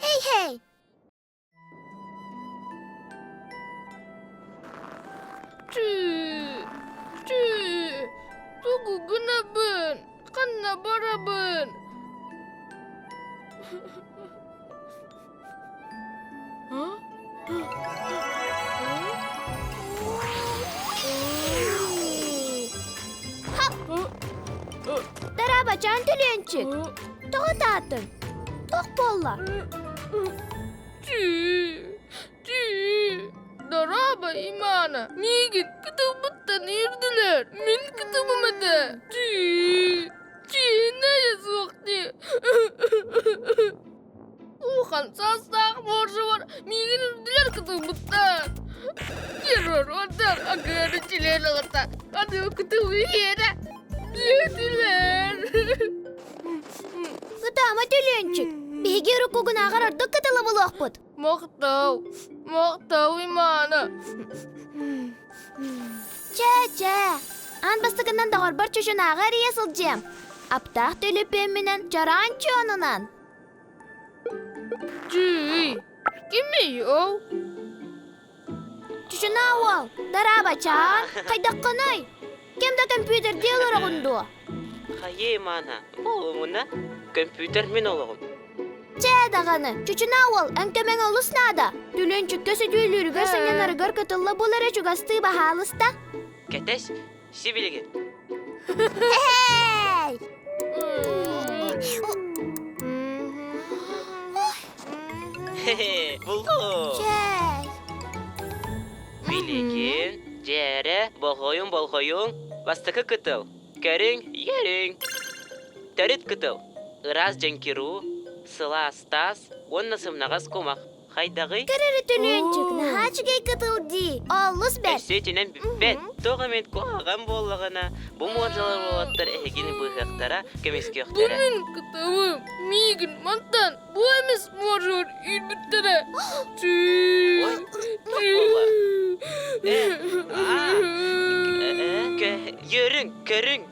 Hey-hey! Чүү, чүү, тугу гынабын, ханна барабын? Дараабачаан Төлүөнчүк, тоҕо таатын? Туох буолла? Чүү, чүү, дорообо Имана, миигин кытылбыттан үүрдүлэр, мин кытылым этэ. Чүү, чиинэйэ суох дии. Улахан саастаах моржубар миигин үрдүлэр кытылбыттар. Террордар агыары чилиэн аҕата аны кытыл иһиэрэ диэтилэр. Ытаама Төлүөнчүк, биһиги уруккугунааҕар ордук кытылы булуохпут. Махтал, махтал Имана. Чэ-чэ, аан бастакынан доҕорбор чучунааҕы эрийэ сылдьыам. Аптаах төлөпүөммүнэн чараан чуонунан. Чүй, кимий ол? Чучунаа уол, дараабачаан, хайдаххыный? Ким да компьютердии олороҕун дуо? Хайыы, Маана, буолумуна, көмпүүтэр мин олоҕум. Чэ даҕаны, чучунаа уол, эн көмөҥ олус наада. Түлүнчүккэ сөтүөлүүрүгэр сынньанарыгар кытылла бул эрэ чугастыы баһаалыста. Кэтэс, сибилигин. Эй! Хе-хе, булду. Чэй. Билигин, дьээрэ, болҕойуҥ-болҕойуҥ, бастакы кытыл, көрүҥ, үөрүҥ. Төрүт кытыл, ыраас дьэҥкируу, сылаас таас уонна сымнаҕас кумах. Хайдаҕый? Көр эрэ Төлүөнчүк, наһаа үчүгэй кытыл дии. Олус бэрт. Өссө итинэн бүппэт. Туох эмит куһаҕан буоллаҕына, бу муордалар уолаттар эһигини быыһыахтара, Бу көмүскүөхтэрэ. мин кытылым, миигин мантан бу эмис муоржур үүрбүттэрэ. Ой, туох буолла? Э, аа, э, Йөрүҥ, көрүҥ.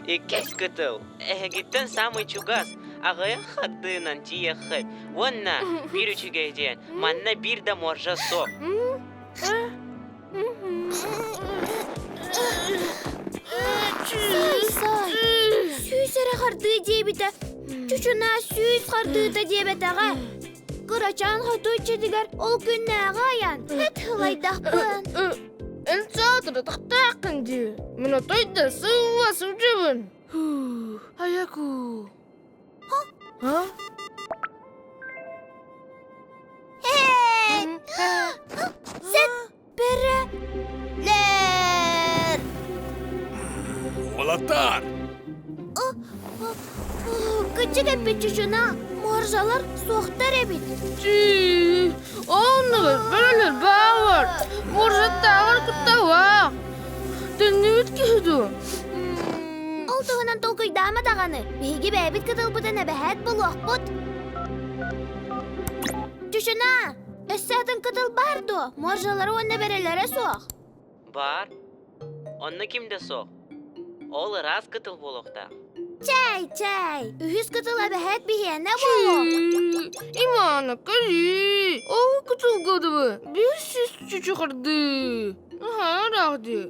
Иккис кытыл, эһигиттэн саамай чугас, аҕыйах хардыынан тиийэххит. Уонна биир үчүгэй диэн, манна биир да моржа суох. Сай, сай, сүүс эрэ хардыы диэбитэ, чучунаа сүүс хардыыта диэбэтэҕэ. Кырачаан хоту иччитигэр ол күннээҕи айан, эт ылайдахпын. Эн саатыры тахтааххын дии. Мин отой да сылла сылдьабын. Аяку. А? Эй! Сет бөрөлөр! Уолаттар! Кычык эппит чучуна, моржалар суохтар эбит. Чүү, оннугар бөрөлөр баалар. Моржаттааҕар кутталаах. Төннүбүт киһи дуо? Ол туһунан толкуйдаама даҕаны. Биһиги бэйэбит кытылбытын эбэһээт булуохпут. Чучуна, өссө атын кытыл баар дуо? Моржалара уонна бөрөлөрө суох. Баар. Онно ким да суох. Ол ыраас кытыл буолуохтаах. Чэй, чэй! Үһүс кытыл эбэһээт биһиэнэ буолуо. Имана, кэлии. Ол кытылгадыбы. Биир сис чучухарды. Наһаа ыраах дии.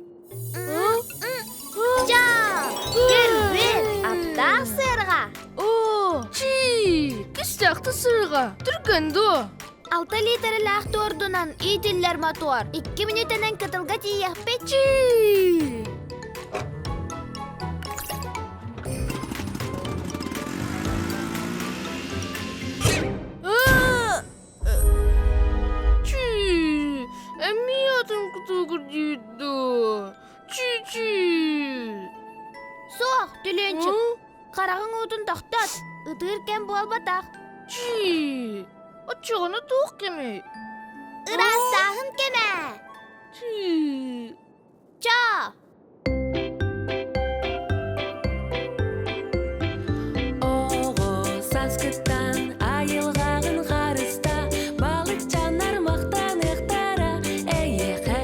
Чаа! Кэлбит! Аптаах сыарҕа! Оо, чии! Кистээхти сыарҕа. Түргэн дуо? Алта литрэлээх туордунан иитиллэр мотуор. Икки мүнүүтэнэн кытылга тиийиэхпит. Чии! Чүү! Эмиэ атын кытылгыр диир дуо? Чүү-чүү! Суох, Түлүөнчүк. Хараҕыҥ уутун. Ытыыргытын тохтот, ытыыр кэм буолбатах. Чии, оччоҕуна туох кэмий? Ыраастааһын кэмэ! Чии. Чоо! Оҕо сааскыттан айылҕаҕын харыста, балыкчаннар махтаныахтара эйиэхэ.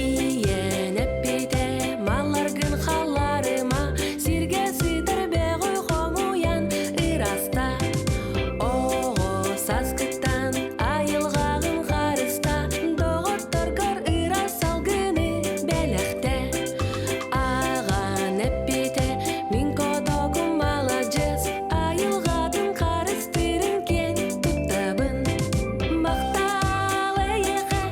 Ийэн эппитэ малларгын халларыма, сиргэ сытар бөҕү хомуйан ыраста. Оҕо сааскыттан айылҕаҕын харыста, доҕотторгор ыраас салгыны бэлэхтэ. Аҕан эппитэ мин котокум маладьыас, айылҕатын харыстыырын киэн туттабын. Махтал эйиэхэ,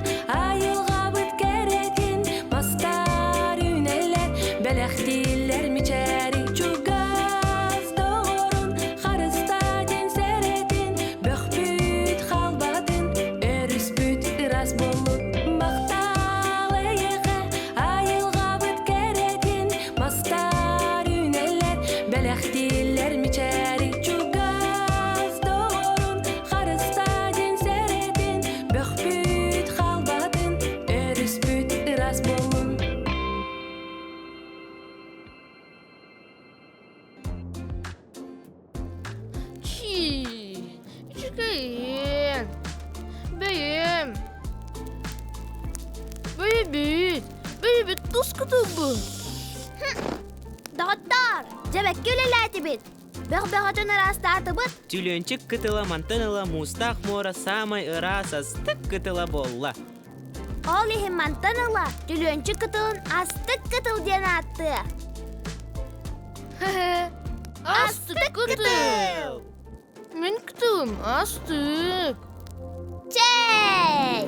айылҕабыт кэрэтин, мастар үүнэллэр, бэлэхтииллэр мичээри. Чугас доҕорун харыстаа диэн сэрэтин, бөхпүт халбатын, өрүспүт ыраас буоллун. Махтал эйиэхэ, айылҕабыт кэрэтин, мастар үүнэллэр, бэлэхтииллэр мичээри. Чугас доҕорун харыстаа диэн сэрэтин, бөхпүт халбатын, өрүспүт ыраас буоллун. Чии, үчүгэйин. Бэйэм. Бэйэбит, бэйэбит тус кытылбын. Доҕоттоор, дьэбэккэ үлэлээтибит. Бөх бөҕөтүн ыраастаатыбыт. Түлүөнчүк кытыла мантан ыла муустаах муора саамай ыраас астык кытыла буолла. Ол иһин мантан ыла Түлүөнчүк кытылын астык кытыл диэн ааттыа. Астык кытыл! Мин кытылым астык. Чэй!